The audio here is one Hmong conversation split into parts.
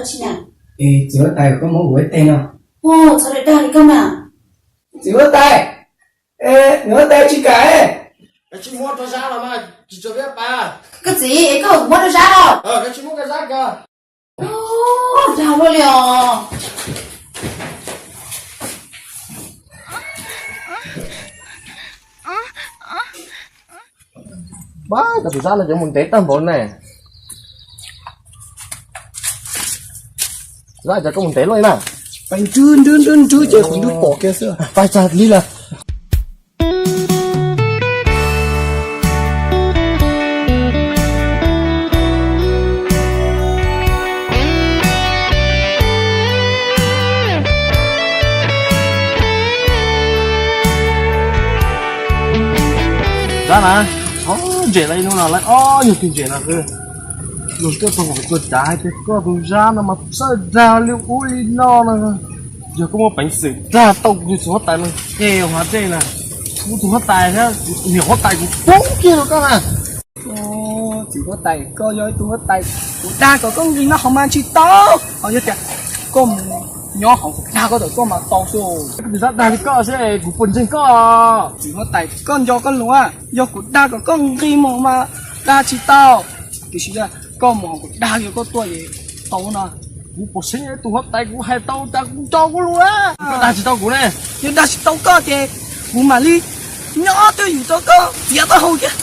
Txiv huab tais, koj muab kuv ib teg no. Txhob dag dag li koj mas. Txiv huab tais, nws huab tais tsis kam. Koj tsis muab rau Zab los mas tsis tso peb pab. Koj txiv, koj muab rau Zab los? Koj tsis muab rau Zab ko. Dag luaj li os. Pab, cov tus Zab no cov mus ntev tag npaum ne. Zab, cov koj mus ntev luaj li na. Pais nrub nrub nrub nrub ces kuv nrub pom kiag xwb. Pais tsag li lawm. Zab na, txhob ntses lawv ib hnub no, lawv ob nyuag tus ntses no xwb. Luag tuaj txog kuv tuaj cav hais tias koj tus Zab no mas txawj dag li ub li no no. Yog koj muaj peev xwm dag tau kuv tus huab tais no qe hauv dej na, kuv tus huab tais thiab niam huab tais kuv poob kiag rau koj na. Txiv huab tais, koj yog ib tug huab tais, kuv dag kom koj nqis no hauv mas tsis tau, ho yog tias koj mus nyob hauv kuv dag koj tawm tuaj mas tau xwb. Kuv tus Zab dag li koj xwb kuv puas ntseeg koj? Txiv huab tais, koj nco koj lus, yog kuv dag kom koj nqis mus mas dag tsis tau, tiam sis yog koj mus hauv kuv dag yog koj tuaj es tau no. Kuv pom seeb ib tug huab tais kuv hais tau cas kuv nco kuv lus. Koj dag tsis tau kuv ne. Yog dag tsis tau koj ces kuv mam li nyob twj ywm rau koj txiav taub hau kiag.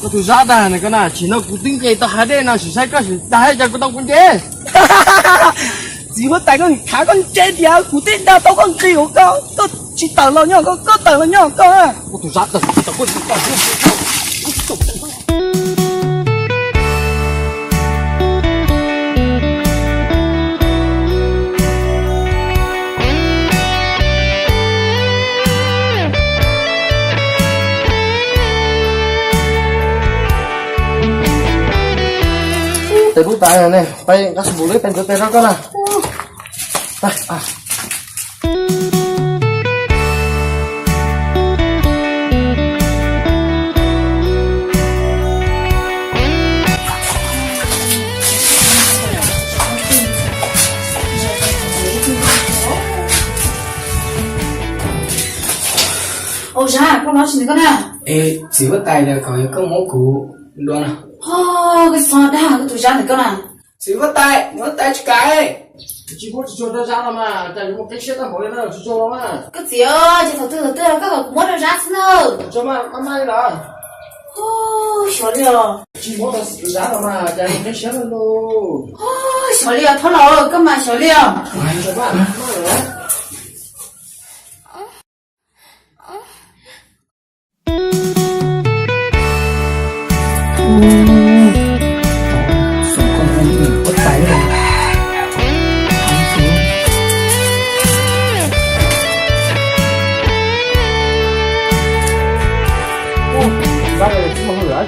Koj tus Zab dag ne koj na, tsim no kuv twb nqis tau hav dej no sim saib koj sim dag cas kuv tau kuv nce. Txiv huab tais, koj thav koj ntse tias kuv twb dag tau koj nqis hauv koj, koj tsis tawm los nyob koj, koj tawm los nyob koj. Koj tus Zab tawm tsis tau koj. Tes lub tais ne, peb nqa xu pus leb peb ntxuav tes rau koj na. Ua Zab, koj los tsis ntawm koj na? Es txiv huab tais tias kom yog koj muab kuv dua no. Ho, koj txhob dag koj tus Zab ntawm koj na. Txiv huab tais, nws huab tais tsis kam. Tsis muab tsis tsuag rau Zab no mas cas yuav muaj qeb siab tag npaum li na, tsis tsuag los mas. Koj txiv, ces thaum twg thaum twg los koj kom kuv muab rau Zab xwb na. Tsis tsuag mas maj maj li los. Xyov li os. Tsis muab rau Zab no mas cas yuav muaj qeb siab na los. Xyov li os, thaub laus, koj mas xyov li os.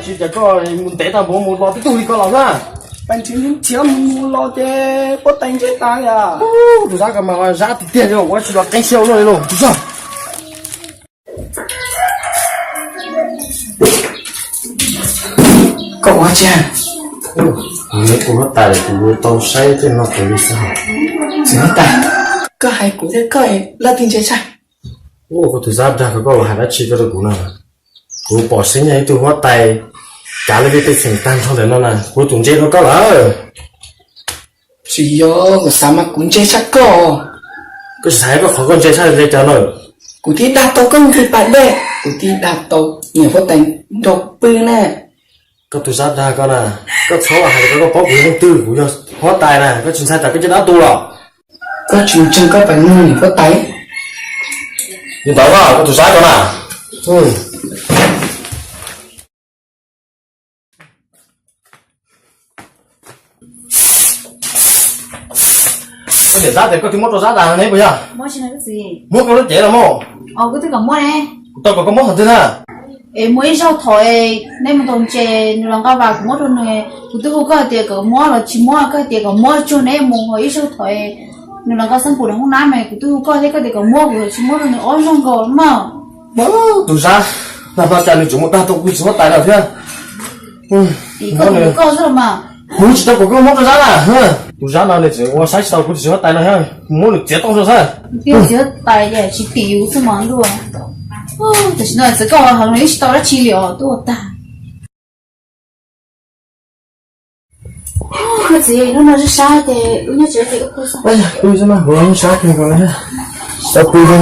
Tsis cas koj mus ntev tag npaum mus los tib tug li koj los na. Pais nrhiav nrhiav mus mus los ces huab tais ntsib tas yom. Tus Zab ko mas Zab tiag tiag li, ua tsis los qeeb siab ua luaj li lauj, tus Zab. Koj ua tsi? Neb ua huab tais lawm kuv yuav tau saib tej no tus li xwb. Txiv huab tais, koj hais kuv thiab koj leej twg ntse tshaj? Ua koj tus Zab dag ko, koj los hais dab tsi koj rau kuv no? Kuv pom seeb yog ib tug huab tais kav lawv tej pej xeem tag nrho ntawm no na, kuv tus ntse rau koj lawm. Tsis yog, kuv xav mas kuv ntse tshaj koj. Koj tsis hais koj qhov koj ntse tshaj li cas lawm. Kuv twb dag tau koj nqis pas dej, kuv twb dag tau niam huab tais nrog pw na. Koj tus Zab dag ko na, koj txhob los hais rau koj paub kuv yog leej twg, kuv yog huab tais na, koj tsis ntshai tsam koj caj dab tu los? Koj tsis ntseeg koj pais nug niam huab tais. Li ntawd koj tus Zab ko na. Koj niam Zab tias koj twb muab rau Zab dag ne puas yog? Muab koj lub cev los mus. Kuv tau kom koj muab qhov twg na? Es muaj ib zaug thaum neb mus taug ntses nws los nqa vas kuv muab rau nws, kuv twb hu koj hais tias kom muab los tsis muab, koj hais tias kom muab tsuag neb mus, ho ib zaug thaum nws los nqa xab pum nram hoob nab mas kuv twb hu koj thiab koj tias kom muab, kuv tsis muab rau nws ob zaug nkaus mas. Tus Zab, nag hmo cas nws tseem mus dag tau kuv txiv huab tais lawm thiab. Tim koj tus koj xwb mas. Kuv tsis tau kom koj muab rau Zab na. Tus Zab no nws tseem ua saib tsis taus kuv tus txiv huab tais no thiab, muab nws txiav tau xwb. Txiv huab tais tsis tim yus xwb mas ntuj. Tam sim no txawm koj ua heev los yeej tsis tau dab tsi li os, tuaj tag. Koj txiv, hnub no sab sab ces wb nyob tsev ces wb pw xwb. Pw xwb mas, kuv sab kawg nkaus li. Tau pw li.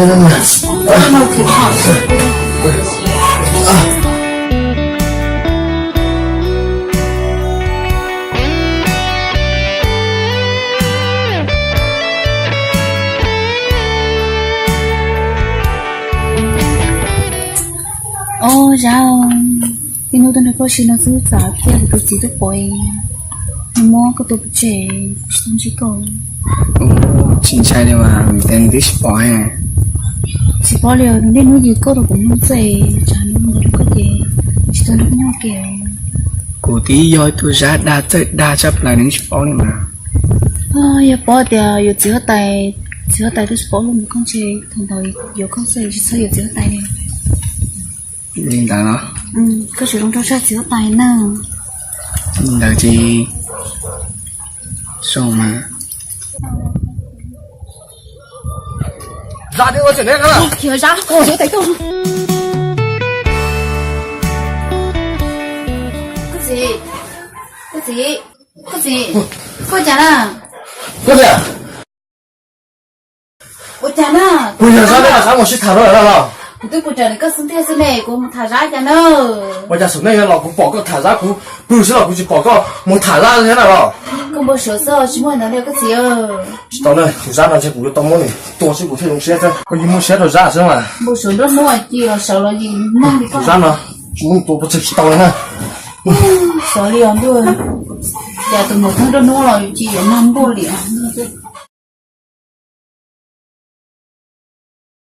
Ob, Zab, tib hnub tuaj nrog koj si no xwb txawm cia kuv tus txiv tuaj pom, nws muab koj tua pov tseg, kuv tsis tau ntsib koj. Tsis ntshai li mas, vim tias nws twb tsis pom. Tsis paub li, nws niaj hnub yws koj rau kuv mloog xwb, tsam nws mus nrog koj ces tsis tau nrog koj nyob kiag. Kuv twb yog ib tug Zab dag txawj dag tshaj plaws, nws tsis paub li mas. Yog paub tias yuav txiv huab tais, txiv huab tais twb tsis paub lub mus koj ntshe thaum ntawd yuav koj xwb, tsis txhob yuav txiv huab tais li. Li ntawd los? Koj tseem zoo nraug tshaj txiv huab tais na. Li ntawd ces zoo mas. Zab, txiv huab tais tuaj. Koj txiv, koj txiv, koj txiv, koj cas na? Koj txiv, ua cas na? Kuv yog Zab, Zab mus sib tham los los? Kuv twb pw raws li koj xub ntiag xwb ne, kuv mus tham Zab cas na? Ua cas xub ntiag los kuv pom koj tham Zab, kuv pw xwb los kuv tsis pom koj mus tham Zab thiab na los? Koj npau suav xwb, tsis muaj ntawd li koj txiv. Tsis tau na, tus Zab no ntshe kuv yuav tau muab nws tua xwb kuv thiaj zoo siab thiab. Koj yeej muaj siab rau Zab xwb mas. Npau suav nruab hnub ci los sawv los yim neeg li koj. Tus Zab no tsis muab tua pov tseg tsis tau li na. Xyov li os ntuj, cas tus mus thoob nruab hnub los yus ci yuav nag npuj liam.